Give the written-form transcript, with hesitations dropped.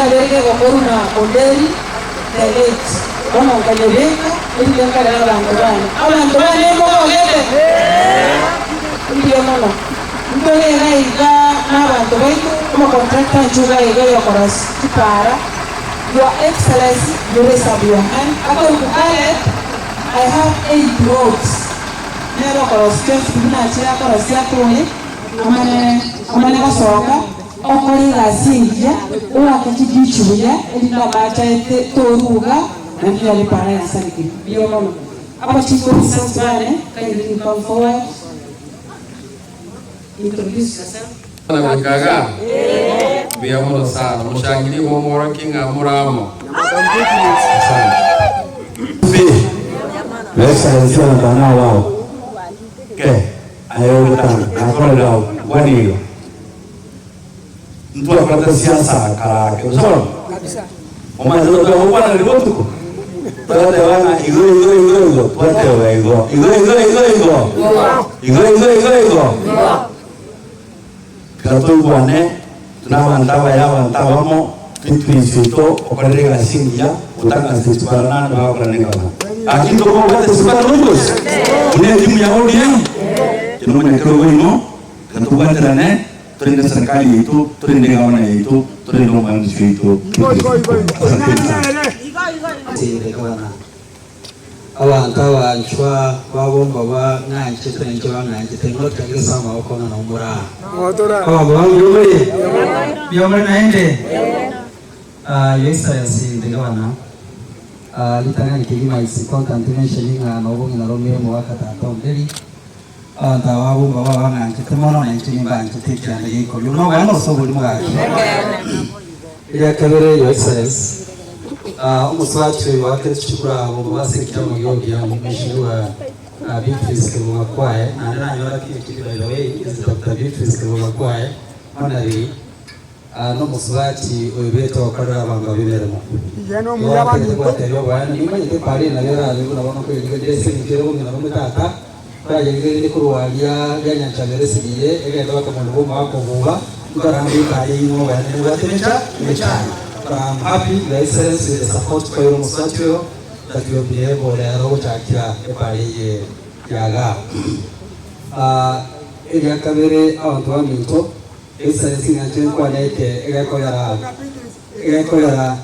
Kiabere kegokorwa na Onderi the late. Bono nkanyebeka, erinde nkarere abanto bane. Abanto bane mbogogete? Mbuya mono. Ntore iga iga nabanto baito, omocontractor inche iga iga oyokorosia chipara, Your Excellency, you raise up your hand, akorokwa Caleb, I have eight roads, nere okorosia chionsi pi buna achire akorosia atore, amane amane gosoka, okore egasi engiya, oake chidichi buya, erinde amache aye toruga, naende onyore epara yasarekire. Mbuya mono. Aba chief officers bane, kindly you come forward, introduce yourself. Bana goika igaa? Mbuya mono sana. Moshangirie momworokie ng'a more amo. Asante. Your Excellency abanto aba nabao ke aye ogotanga nakorire ao kwana igo ntwakorete siasa karake gose bono omanyete totwagokwanani botuko twateba ng'a igo igo igo igo twateba igo igo igo igo igo igo igo igo igo tiga toigwane tuna abanto abaya abanto abamo toitwe ito okorere egasi engiya gotanga sibara nande bagokora negabana lakini tokobwate sibara noyosi buna etimu ya ODM kino omonyakerogo oino tiga tobwaterane Torende serikali yaito, torende egavana yaito, torende omwandisi oito Asanteni sana. Gavana. Abanto abanchwa babo mbaba ng'anchete na inche bang'anchete, ngotenga ase amaboko ng'a nomora. Abanto ba mbuya more? Mbuya more naende? Ah, Your Excellency the Governor, ah, ritang'ani kegima it's important to mention ng'a nobong'ina romire omogaka tata Onderi, Abanto aba abwo mbaba bang'anchete mono, na inche nimbanchete ekianda gia ikomi. Buna ogoenda ase oborimo gaki. Eria kabere, Your Excellency, ah, omosubati oyo oakire chikura abo mbaba ase ekiama gia ODM, Mheshimiwa ah, Beatrice Kerubo Gakwae, naende nanyora PhD by the way, is Doctor Beatrice Kerubo Gakwae, Honorary. Aa nomosubati oiboretwe gokorera abanto b'emeremo. Igo atagete gwateebia oboene, Nimanyete epaara eye nabo erabe buna bono nkoyerigereria ase engencho ere bong'ina bamwe tata, nkorayerigererie korwa aria rianyanchabera esegi eye, egende baka omonto bw'omogaka obuba, nkorora mbuya epaara eyio ng'a oboene nebwate emecha emechando. But I am happy, Your Excellency, with the support kwaeire omosubati oyo, that we have been able rero gochakia epaara eye ya igaa. Eria kabere, abanto baminto, Excellency ng'anche nkwane eke egekogera egekogera.